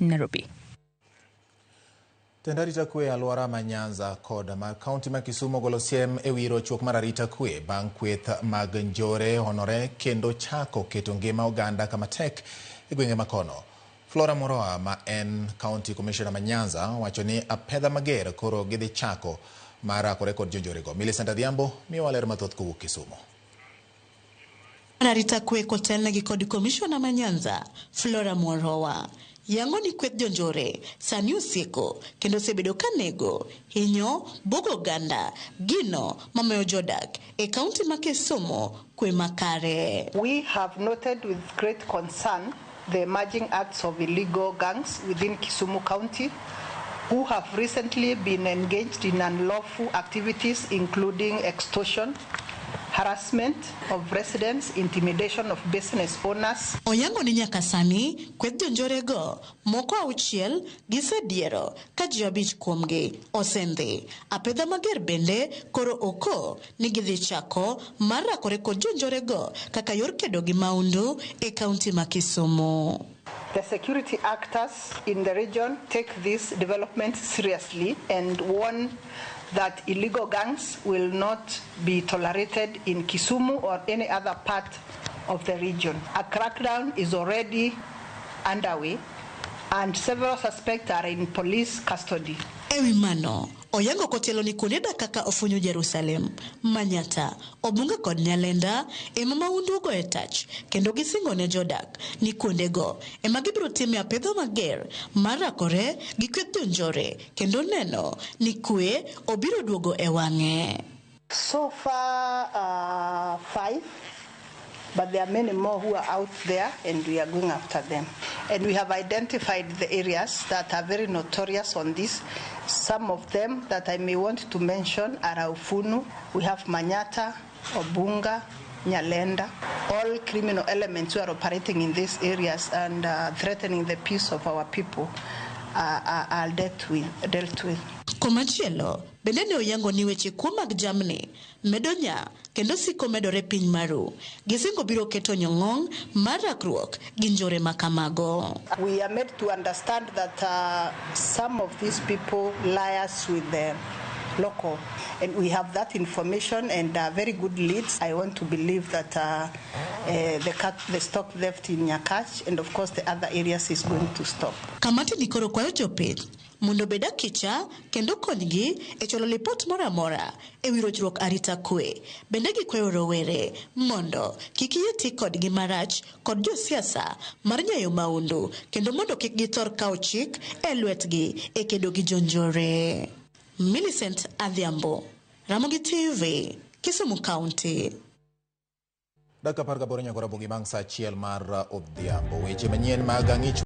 Nairobi. Tend arita kwe e alwora ma Nyanza kod ma kaunti ma Kisumu ogolo siem e wi rochruok mar arita kwe bang' kweth mag njore honore kendo chako keto ngima oganda kama tek e gwenge ma kono. Flora Moroa ma en County Commissioner ma Nyanza wacho ni apedha mager koro gidhi chako mar rakore kod jonjorego. Millicent Adhiambo miyowa ler mathoth kowuok Kisumu. Arita kwe kotelnegi kod komishona ma Nyanza, Flora Moroa, yango ni kweth jonjore sani osieko kendo osebedo ka nego, hinyo, buogo oganda, gino mamayo jodak e kaunti ma Kisumu kwe makare. We have noted with great concern the emerging acts of illegal gangs within Kisumu County who have recently been engaged in unlawful activities including extortion, harassment of residents, intimidation of business owners. Oyango ni nyaka sani kweth jonjorego moko auchiel gisediero ka ji abich kuomgi osendhi. Apedha mager bende koro oko ni gidhi chako mar rakore kod jonjorego kaka yor kedo gi maundu e kaunti ma Kisumu. The security actors in the region take this development seriously and warn that illegal gangs will not be tolerated in Kisumu or any other part of the region. A crackdown is already underway and several suspects are in police custody. Ewi mano, oyango kotielo ni kuonde dak kaka Ofunyu Jerusalem, Manyata, Obunga kod Nyalenda ema maundu ogoye tach kendo gisingo ne jodak ni kuondego ema gibiro time apedha mager mar rakore gi kweth jonjore kendo neno ni kwe obiro duogo e wang'e. So far, five, but there are many more who are out there and we are going after them. And we have identified the areas that are very notorious on this. Some of them that I may want to mention are Aufunu, we have Manyata, Obunga, Nyalenda, all criminal elements who are operating in these areas and threatening the peace of our people are dealt with. Dealt with. Komachielo, bende ne oyango ni weche kuo mag jamni medo nya kendo siko medore piny maru. Gisingo biro keto nyong'ong' mar rakruok gi njore makamago. We are made to understand that some of these people liaise with the local, and we have that information and very good leads. I want to believe that the stock theft in Nyakach and of course the other areas is going to stop. Kamati ni koro kwayo jopiny mondo obed akicha kendo konygi e chwalo lipot moro amora e wi rochruok arita kwe. Bende gikwayo rowere mondo kik yie ti kodgi marach kod josiasa mar nyayo maundu kendo mondo kik githor kawo chik e lwetgi e kedo gi jonjore. Millicent Adhiambo, Ramogi TV, Kisumu County. Dakika 18 nyaka rabogi bang' sa achiel mar odhiambo. Weche manyien mag ang'ich.